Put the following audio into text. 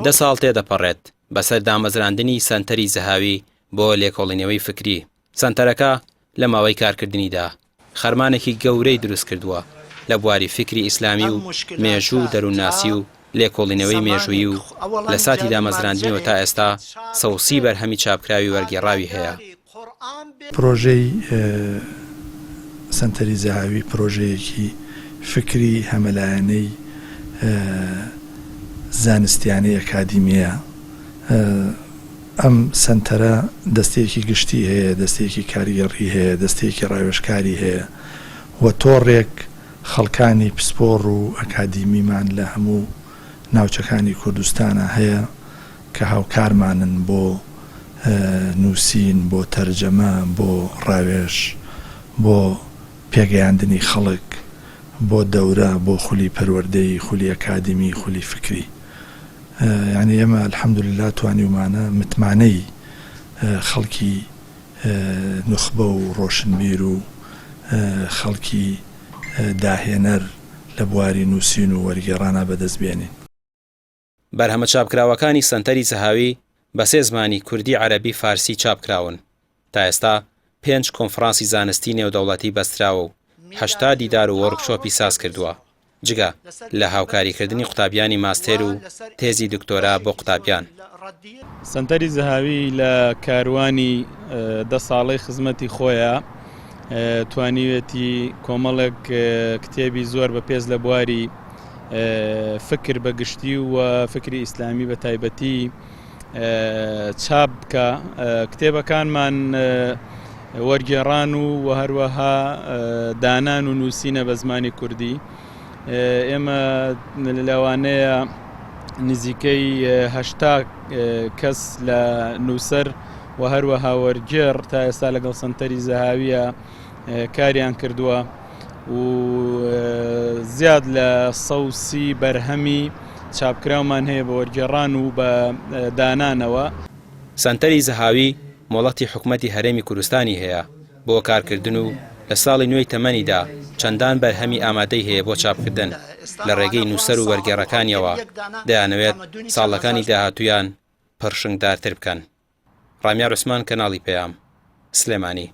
دە ساڵ تێدەپەڕێت بەسەر دامەزراندنی سەنتەری زەهاوی بۆ لێکۆڵینەوەی فکری، سەنتەرەکە لە ماوەی کارکردنیدا خەرمانێکی گەورەی دروستکردووە لە بواری فیکری ئیسلامی و مێژوو و دەروونناسی و لێکۆڵینەوەی مێژوویی و لە ساتی دامەزراندنیەوە تا ئێستا 130 بەرهەمی چاپکراوی وەرگێڕاوی هەیە. پرۆژەی سەنتەری زەهاوی پرۆژەیەکی فکری هەمەلایەنەی زانستیانەی ئەکادیمییە. ئەم سەنتەرە دەستەیەکی گشتی هەیە، دەستەیەکی کارگێڕی هەیە، دەستەیەکی ڕاوێژکاری هەیە و تۆڕێک خەڵکانی پسپۆڕ و ئەکادیمیمان لە هەموو ناوچەکانی کوردستانا هەیە. کە هاوکارمانن بۆ نووسین، بۆ تەرجەمە، بۆ ڕاوێژ، بۆ پێگەیاندنی خەڵک، بۆ دەورە، بۆ خولی پەروەردەیی، خولی ئەکادیمی، خولی فکری. یانی ئێمە الحمدللە توانیومانە متمانەی خەڵکی نوخبە و ڕۆشنبیر و خەڵکی داهێنەر لە بواری نووسین و وەرگێڕانا بەدەست بێنین. بەرهەمە چاپکراوەکانی سەنتەری زەهاوی بە سێ زمانی کوردی عەرەبی فارسی چاپکراون. تا ئێستا پێنج کۆنفرانسی زانستی نێودەوڵەتی بەستراوە و 80 دیدار و وۆرکشۆپی سازکردووە، جگە لە هاوکاریکردنی قوتابیانی ماستێر و تێزی دکتۆرا بۆ قوتابیان. سەنتەری زەهاوی لە کاروانی دە ساڵەی خزمەتی خۆیا توانیوێتی کۆمەڵێک کتێبی زۆر بەپێز لە بواری فکر بە گشتی و فکری ئیسلامی بە تایبەتی چاپ بکە کتێبەکانمان وەرگێڕان و و هەروەها دانان و نووسینە بە زمانی کوردی ئێمە لەوانەیە نزیکەی هەشتا کەس لە نووسەر و هەروەها وەرگێڕ تا ئێستا لەگەڵ سنتەری زەهاویە کاریان کردووە و زیاد لە 130 بەرهەمی چاپکراومان هەیە بە وەرگێڕان و بە دانانەوە. سەنتەری زەهاوی مۆڵەتی حکومەتی هەرێمی کوردستانی هەیە بۆ کارکردن و لە ساڵی نوێی تەمەنیدا چەندان بەرهەمی ئامادەی هەیە بۆ چاپکردن، لە ڕێگەی نووسەر و وەرگێڕەکانیەوە دەیانەوێت ساڵەکانی داهاتوویان پڕشنگدارتر بکەن. ڕامیار عوسمان کەناڵی پەیام، سلێمانی.